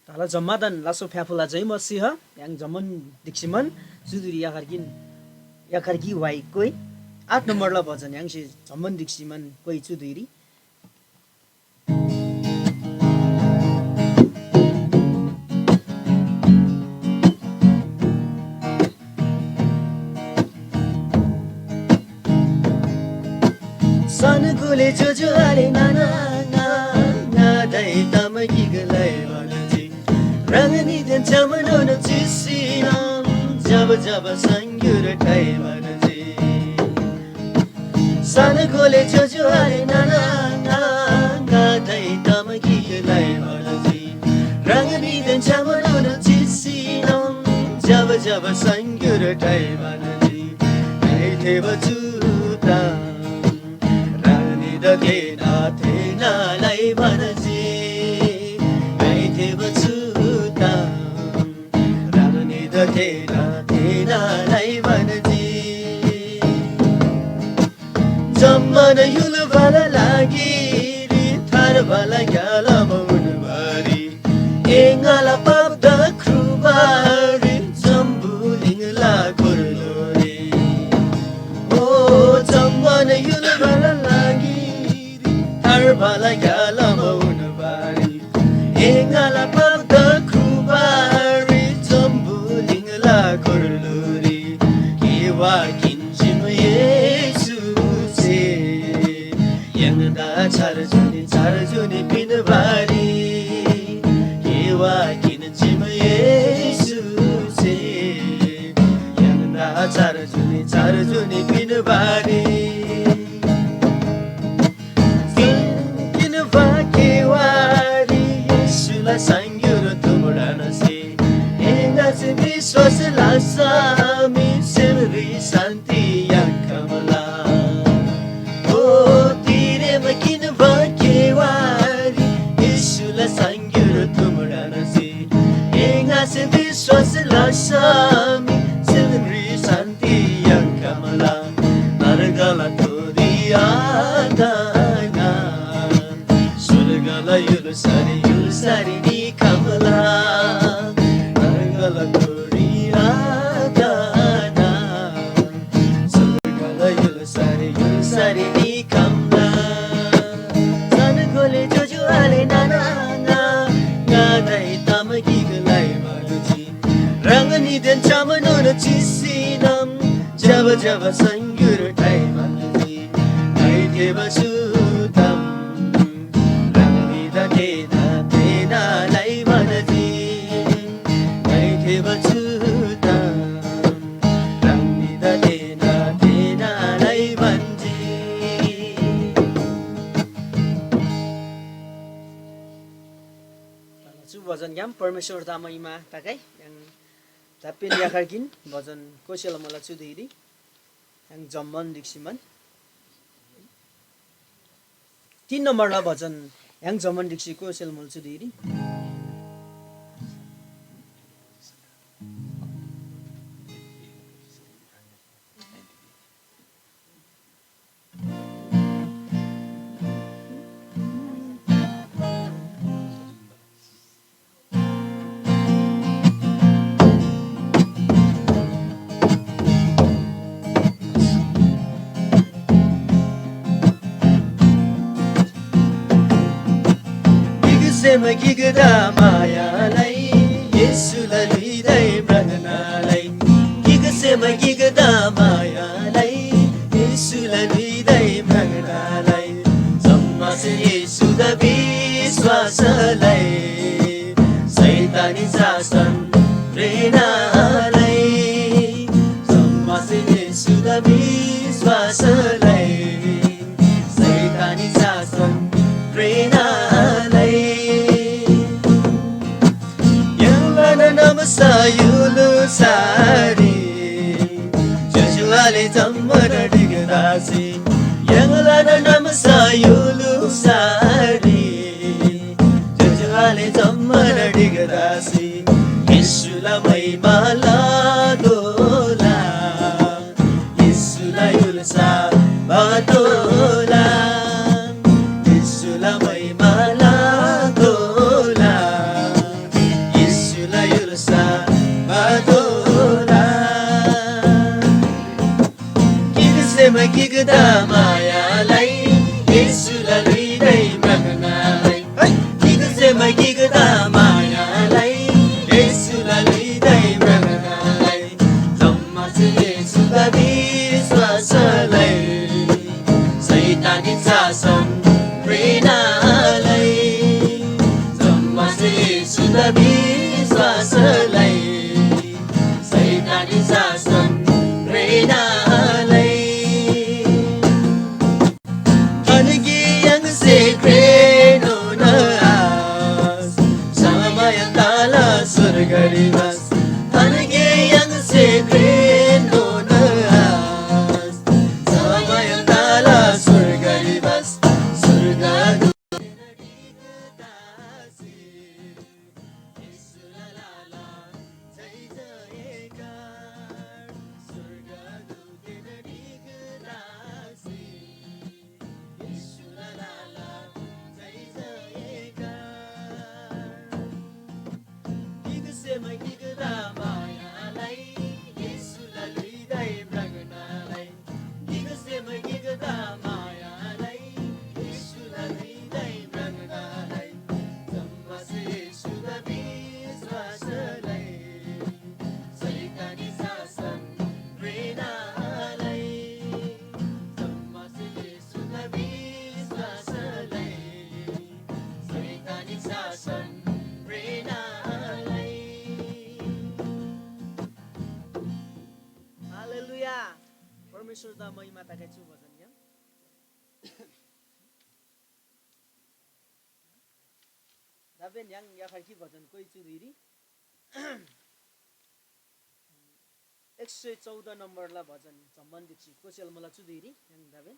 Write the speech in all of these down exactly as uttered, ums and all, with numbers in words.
तला जम्मादान लासो फ्‍याफुला जय मसीह। य्‍हाङ जम्‍मान ढिक्‍सीमान चुधुरी याखर गिन याखर गी वाइ कोइ आठ नम्‍बरला भजन य्‍हाङसे जम्‍मान ढिक्‍सीमान कोइ चुधुरी। सान गोले जोजो आले नाना ङा ङा दाइ ताम गिक लाइ भनजी। रङ निदेन चमनोन चिसिनम जब जब संगुर टाइ भनजी। सान गोले जोजो आले नाना ङा ङा दाइ ताम गिक लाइ भनजी। रङ निदेन चमनोन चिसिनम जब जब संगुर टाइ भनजी। ङाइ थेबा चुता रानी द थेना थेना लाइ भनजी। ङाइ थेबा चुता रानी द थेना थेना लाइ भनजी। जम्मान युलबाला लागिरी थारबाला ग्यालामा उनबारी एङाला पाप द ख्रुबारी जम्बुलिङला खोर्लोरी। ओ जम्मान युलबाला लागिरी थारबाला ग्यालामा उनबारी एङाला पाप द ख्रुबारी जम्बुलिङला खोर्लोरी केवा किन्‍जिम येशूसे य्‍हाङदा छार जुनी छार जुनी पिन्‍बारी केवा किन्‍जिम येशूसे य्‍हाङदा छार जुनी छार जुनी पिन्‍बारी। किन वाकेवारी येशूला सांग्‍योरो तुमुडानसे एनासे विश्वास लासामी सेमरी शान्ति याङ्कमला। ओ तिरेम किन वाकेवारी येशूला सांग्‍योरो तुमुडानसे एनासे विश्वास लासामी सेमरी शान्ति याङ्कमला। नरगला तोरी आताना स्वर्गला युलसारी युलसारी निखमला। नरगला तोरी आताना स्वर्गला युलसारी युलसारी निखमला। सान गोले जोजो आले नाना ङा ङा दाइ ताम गिक लाइ भलुजी। रङ निदेन चमनोन चिसिनम जब जब संगुर टाइ भलुजी। ङाइ थेबा सुतम रङ निदा तेना तेना लाइ भलुजी। ङाइ थेबा सुतम रङ निदा तेना तेना लाइ भलुजी। चु भजनग्‍याम परमेश्‍वरदा महिमा तगै। य्‍हाङ दाप्‍पेन याखर गिन भजन कोसेला मुला चु धुइरी। य्‍हाङ जम्‍मान ढिक्‍सीमान। तीन नम्‍बरला भजन य्‍हाङ जम्‍मान ढिक्‍सी कोसेल मुल चु धुइरी। गिकसेम गिकदा मायालाई येशूला ल्‍हुइदै म्राङ्नालाई। गिकसेम गिकदा मायालाई येशूला ल्‍हुइदै म्राङ्नालाई। जम्‍मासे येशूदा विश्‍वासलाई शैतानी शासन प्रेरणालाई। जम्‍मासे येशूदा विश्‍वासलाई शैतानी शासन प्रेरणालाई। य्‍हाङलान नामसा य्‍हुलुसारी ज्‍योज्‍यो आले जम्‍मान ढिगदासे य्‍हाङलान नामसा य्‍हुलुसारी ज्‍योज्‍यो आले जम्‍मान ढिगदासे येशूला महिमा लतोःला। येशूला य्‍हुल्‍सा भतोःला। येशूला महिमा लतोःला। तामायालाई येशूला ल्‍हुइदै म्राङ्नालाई। गिकसे मा गिक तामायालाई येशूला ल्‍हुइदै म्राङ्नालाई। जम्मासे येशूदा विश्‍वासलाई। शैतानी शासन प्रेरणालाई। जम्मासे येशूदा विश्‍वासलाई। शैतानी शासन प्रेरणालाई। थनगे य्‍हाङसे घ्रेनोन आश, समय ताला स्वर्गरी बास। थनगे य्‍हाङसे घ्रेनोन आश, समय ताला स्वर्गरी बास। स्वर्गदूत हालेलुया। परमेश्‍वरदा महिमा तगै चु भजनग्‍याम। दाबेन य्‍हाङ याखर कि भजन कोइ चु धुइरी एक सय चौध नम्बरला भजन जम्‍मान दिप्‍सी कोसेल मला चु धुइरी य्‍हाङ दाबेन।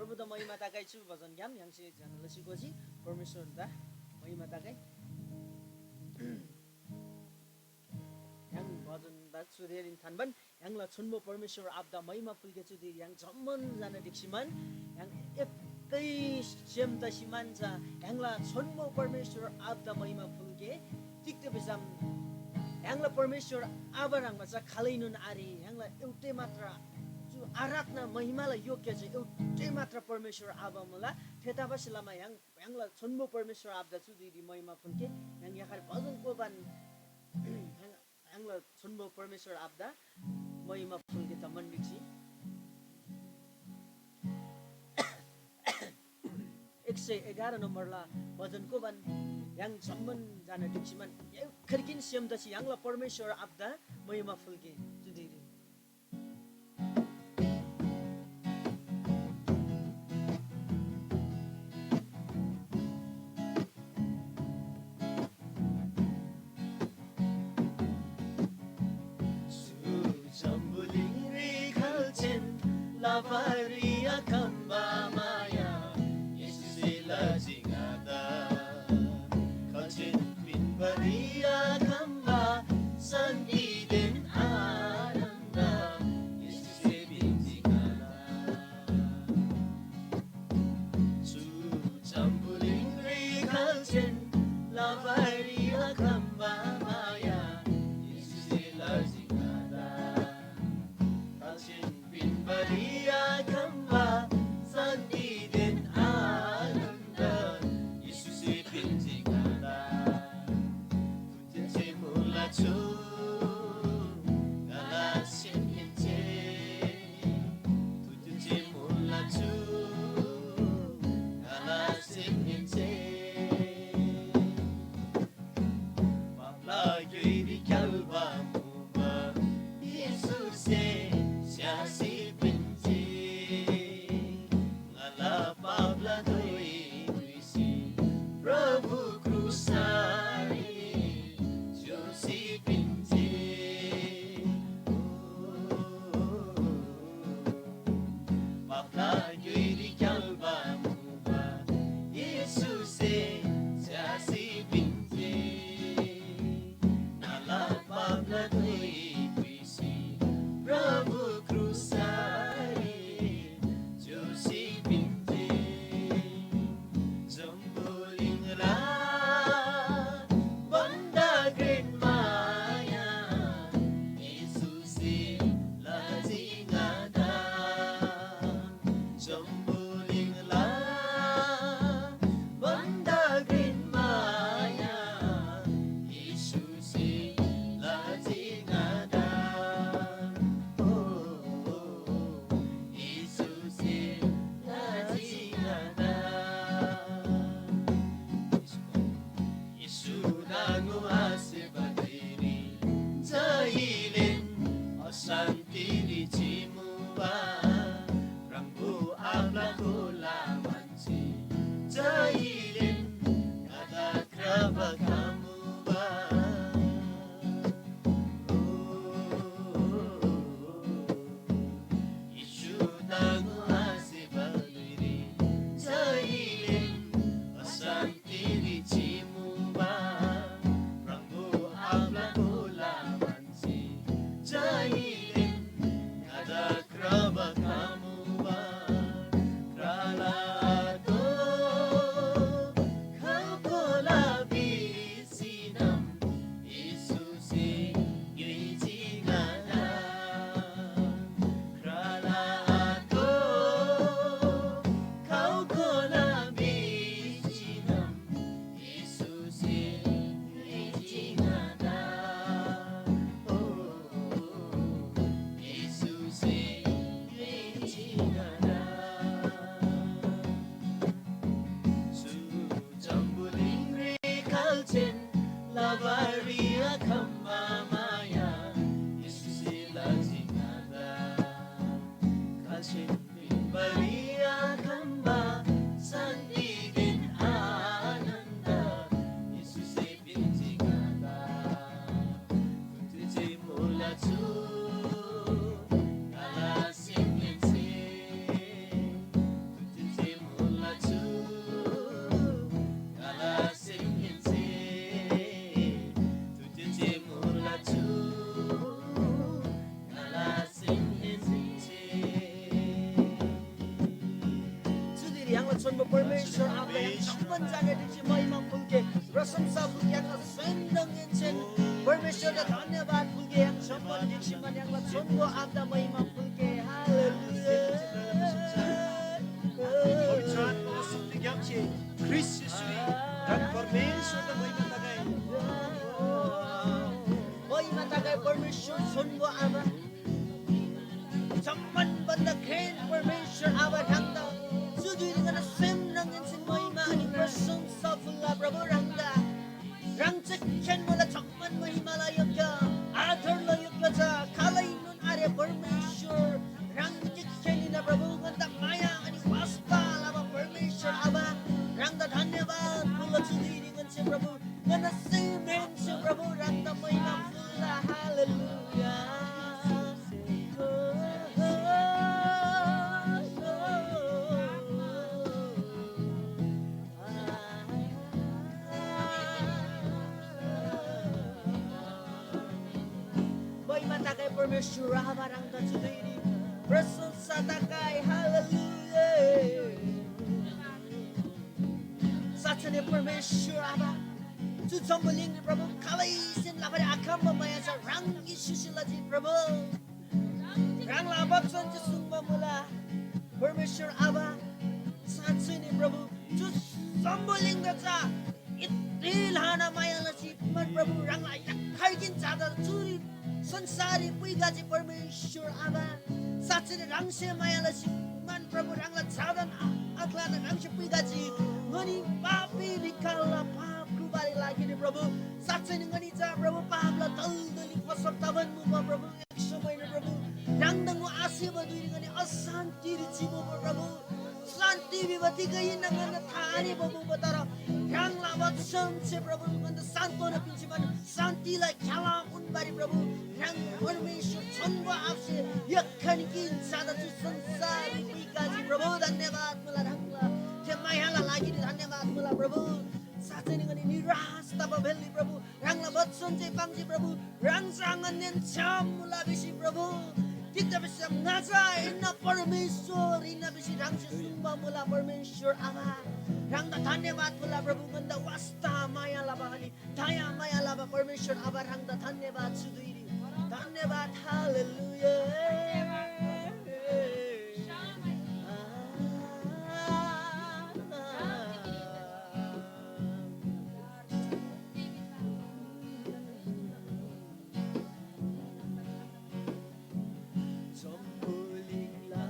प्रभुदा महिमा तगै। चु भजनग्‍याम य्‍हाङसे ज्‍यना लसी गोजी परमेश्‍वरदा महिमा तगै। य्‍हाङ भजनदा चुदेरीन थान्‍बान य्‍हाङला छोन्‍बो परमेश्‍वर आबादा महिमा फुल्‍गे। चुदिर य्‍हाङ जम्‍मान जना ढिक्‍सीमान य्‍हाङ एकै सेम तसीमान चा य्‍हाङला छोन्‍बो परमेश्‍वर आबादा महिमा फुल्‍गे। तिग्‍दा भिसम य्‍हाङला परमेश्‍वर आबा ह्रङ्‌बा चा खालैनोन आरे। य्‍हाङला एउटै मात्र चु आराधना महिमाला योग्य चाहिँ एउटै मात्र परमेश्‍वर आबा मुला। थेतबासेलमा य्‍हाङ य्‍हाङला छोन्‍बो परमेश्‍वर आबादा चु धुइरी महिमा फुल्‍गे। य्‍हाङ याखारी भजन कोबान य्‍हाङ य्‍हाङला छोन्‍बो परमेश्‍वर आबादा महिमा फुल्‍गे जम्‍मान ढिक्‍सी। एक सय एघार नम्‍बरला भजन कोबान य्‍हाङ जम्‍मान जना ढिक्‍सीमान एउ खर्किन सेम तसी य्‍हाङला परमेश्‍वर आबादा महिमा फुल्‍गे। चु धुइरी जम्‍बुलिङरी खाल्‍चेन लबारी आखम्‍बा माया येशूसे लजी ङादा। खाल्‍चेन पिन्‍बारी आखम्‍बा शान्‍तिदेन आनन्‍द येशूसे पिन्‍जी ङादा। चु जम्‍बुलिङरी खाल्‍चेन लबारी आखम्‍बा माया येशूसे लजी ङादा। खाल्‍चेन पिन्‍बारी आखम्‍बा य्‍हाङला छोन्‍बो परमेश्‍वर आबा, य्‍हाङ जम्‍मान जाने ढिक्‍सी महिमा फुल्‍गे, प्रशंसा फुल्‍गे, य्‍हाङला सेम ह्राङहेन्‍सेन परमेश्‍वरदा धन्‍यवाद फुल्‍गे, य्‍हाङ जम्‍मान ढिक्‍सी मान य्‍हाङला छोन्‍बो आबादा महिमा फुल्‍गे। हालेलुया। पवित्र आत्माला शक्तिग्‍यामसे ख्रीष्‍ट येशूरी धन परमेश्‍वरदा महिमा तगै। महिमा तगै परमेश्‍वर छोन्‍बो आबा। जम्‍मान भन्‍दा घ्रेन परमेश्‍वर आबा ह्राङदा चु धुइरी ङन्‍ना सेम ह्राङहेन्‍सेन महिमा अनि प्रशंसा फुल्‍ला प्रभु ह्राङदा। ह्राङ चा खेन मुला जम्‍मान महिमाला योग्य, आदरला योग्य चा खालैनोन आरे परमेश्‍वर। ह्राङ गिक खेन हिन्‍ना प्रभु, ङन्‍दा माया अनि वास्‍ता लबा परमेश्‍वर आबा। ह्राङदा धन्‍यवाद मुला चु धुइरी ङन्‍से प्रभु ङन्‍ना सेमहेन्‍से प्रभु ह्राङदा महिमा फुल्‍ला। हालेलुया। महिमा तगै परमेश्‍वर आबा ह्राङदा चु धुइरी प्रशंसा तगै। हालेलुया। साँच्‍चै नै परमेश्‍वर आबा, चु जम्‍बुलिङरी प्रभु खालैसेन लबारी आखम्‍बा माया चा ह्राङ येशूसे लजी प्रभु। ह्राङला वचन जे सुङ्बा मुला परमेश्‍वर आबा, साँच्‍चै नै प्रभु चु जम्‍बुलिङदा चा यति ल्‍हाना माया लसी मन प्रभु ह्राङला याखाइकिन जादा चुरी संसाररी पुइगाजी परमेश्‍वर आबा। साँच्‍चै नै ह्राङसे माया लसी मान प्रभु ह्राङला झादान आ-, आख्लाना ह्राङसे पुइगाजी। ङनी पापी निकालला पाप ख्रुबारी लागिरी प्रभु। साँच्‍चै नै ङनी चा प्रभु पापला दलदली पसब तबान मुबा प्रभु। एक समय नै प्रभु ह्राङदा ङो आसेबा धुइरी ङनी अशान्तिरी चिमुबा प्रभु। शान्ति भिबा तिगै हिन्‍ना ङन्‍दा था आरेबा मुबा, तर ह्राङला वचनसे प्रभु ङन्‍दा सान्‍त्‍वना पिन्‍सी मान शान्‍तिला ख्‍याला उन्‍बारी प्रभु ह्राङ परमेश्‍वर छोन्‍बो आबासे यक्‍खान किन सादा चु संसार पुइकाजी प्रभु। धन्‍यवाद मुला ह्राङला थे मायाला लागिरी धन्‍यवाद मुला प्रभु। साँच्‍चै नै ङनी निराश तबा भेल्‍नी प्रभु ह्राङला वचन चाहिँ पाङ्जी प्रभु। ह्राङ चा ङन्‍देन छ्‌याम मुला भिसी प्रभु। तिग्‍दा भिसम ङा चा हिन्‍ना परमेश्‍वर हिन्‍ना भिसी ह्राङसे सुङ्बा मुला परमेश्‍वर आबा। ह्राङदा धन्‍यवाद मुला प्रभु ङन्‍दा वास्‍ता माया लबा अनि दया माया लबा परमेश्‍वर आबा ह्राङदा धन्‍यवाद चु धुइरी। धन्‍यवाद। हालेलुया। जम्‍बुलिङला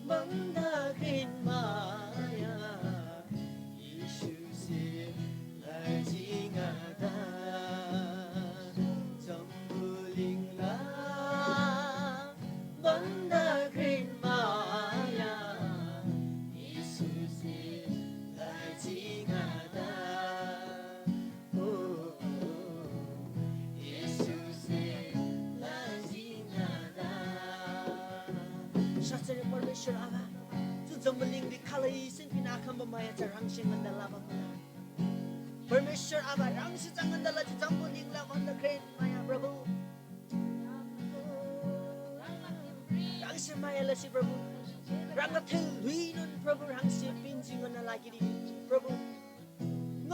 भन्‍दा घ्रेन माया येशूसे लजी ङादा। जम्‍बुलिङला भन्‍दा घ्रेन माया येशूसे लजी ङादा। ओ, ओ, येशूसे लजी ङादा। साँच्चै नै परमेश्‍वर आबा, चु जम्‍बुलिङरी खालैसेन पिन आखम्‍बा माया चा ह्राङसे ङन्‍दा लबा मुला। परमेश्‍वर आबा, ह्राङसे चा ङन्‍दा लजी जम्‍बुलिङला भन्‍दा घ्रेन माया प्रभु। ह्राङसे माया लसी प्रभु, ह्राङला थे ल्‍हुइनोन प्रभु ह्राङसे पिन्‍जी ङन्‍ना लागिरी प्रभु।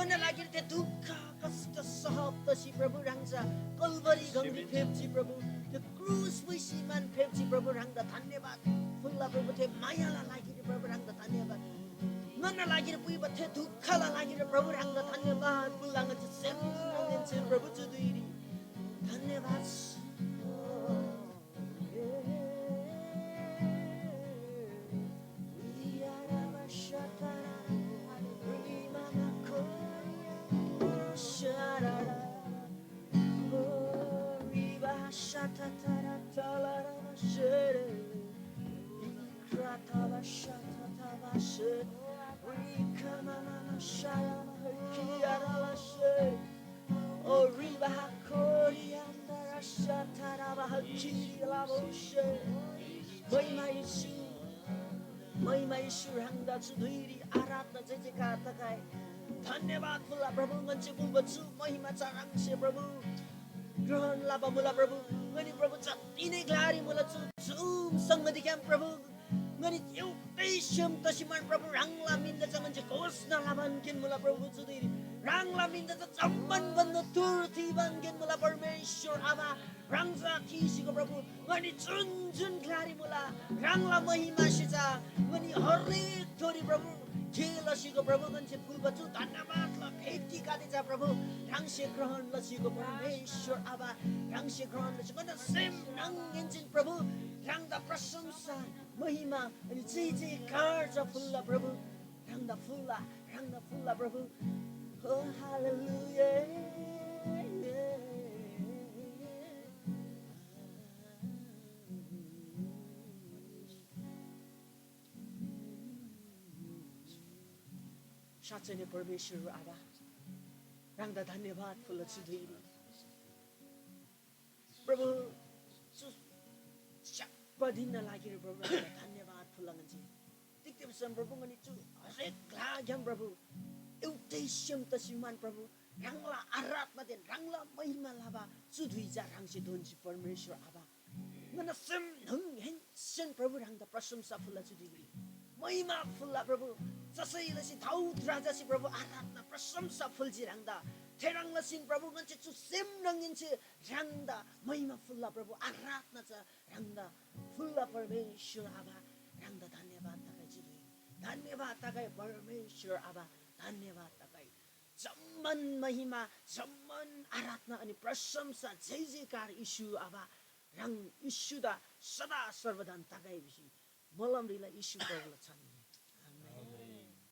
ङन्‍ना लागिरी थे दुःख कष्‍ट सहब तसी प्रभु ह्राङ चा कलवरी गङरी फेप्‍जी प्रभु। थे क्रुस पुइसी मान फेप्‍जी प्रभु। ह्राङदा धन्‍यवाद फुल्‍ला प्रभु, थे मायाला लागिरी प्रभु ह्राङदा धन्‍यवाद। ङन्‍ना लागिरी पुइबा थे दुःखला लागिरी प्रभु ह्राङदा धन्‍यवाद फुल्‍ला। ङन्‍से सेम ङन्‍से प्रभु चु धुइरी धन्‍यवाद। महिमा येशू, महिमा येशू, ह्राङदा चु धुइरी आराधना जय जयकार तगै। धन्यवाद फुल्‍ला प्रभु, ङन्‍से मुबा चु महिमा चा ह्राङसे प्रभु ग्रहण लबा मुला प्रभु। ङनी प्रभु जति नै ग्‍लारी मुला चु जुम संगतिग्‍याम प्रभु ङनी एउटै सेम तसी मान प्रभु, ह्राङला मिन्‍दा चा ङन्‍से घोषणा लबानकेन मुला प्रभु। चु धुइरी ह्राङला मिन्‍दा चा जम्‍मान भन्‍दा तुर थीबानकेन मुला परमेश्‍वर आबा। ह्राङ चा थीसीको प्रभु, ङनी जुन जुन ग्‍लारी मुला, ह्राङला महिमासे चा ङनी हरेक थोरी प्रभु गे लसीको प्रभु, ङन्‍से फुल्‍बा चु धन्‍यवादला भेटीगदे चा प्रभु, ह्राङसे ग्रहण लसीको परमेश्‍वर आबा, ह्राङसे ग्रहण लसी ङन्‍ना सेम न्‍हङहेन्‍सेन प्रभु, ह्राङदा प्रशंसा, महिमा अनि जय जयकार चा फुल्‍ला प्रभु, ह्राङदा फुल्‍ला, ह्राङदा फुल्‍ला प्रभु। हो हालेलुया। साँच्चै नै परमेश्वर आबा, ह्राङदा धन्यवाद फुल्‍ला चु धुइरी। प्रभु, चु स्याप्पा दिनना लागिरी प्रभु, ह्राङदा धन्यवाद फुल्‍ला ङन्‍से। तिग्‍दा भिसम प्रभु, ङनी चु हरेक ग्‍लाग्‍याम प्रभु, एउटै सेम तसी मान प्रभु, ह्राङला आराधनादेन ह्राङला महिमा लबा चु धुइ चा ह्राङसे दोन्‍सी परमेश्‍वर आबा। ङन्‍ना सेम न्‍हङहेन्‍सेन प्रभु ह्राङदा प्रशंसा फुल्‍ला चु धुइरी। महिमा फुल्‍ला प्रभु, जसै लसी दाऊद राजासे प्रभु आराधना प्रशंसा फुल्‍जी ह्राङदा। थेह्रङ् लसीन प्रभु ङन्‍से चु सेम न्‍हङहेन्‍से ह्राङदा महिमा फुल्‍ला प्रभु, आराधना चा ह्राङदा फुल्‍ला परमेश्‍वर आबा, ह्राङदा धन्‍यवाद तगै चु धुइ। धन्‍यवाद तगै परमेश्‍वर आबा, धन्‍यवाद तगै। जम्‍मान महिमा, जम्‍मान आराधना अनि प्रशंसा, जय जयकार येशू आबा, ह्राङ येशूदा सदा सर्वदान तगै भिसी मोलमरीला येशू प्रभुला छान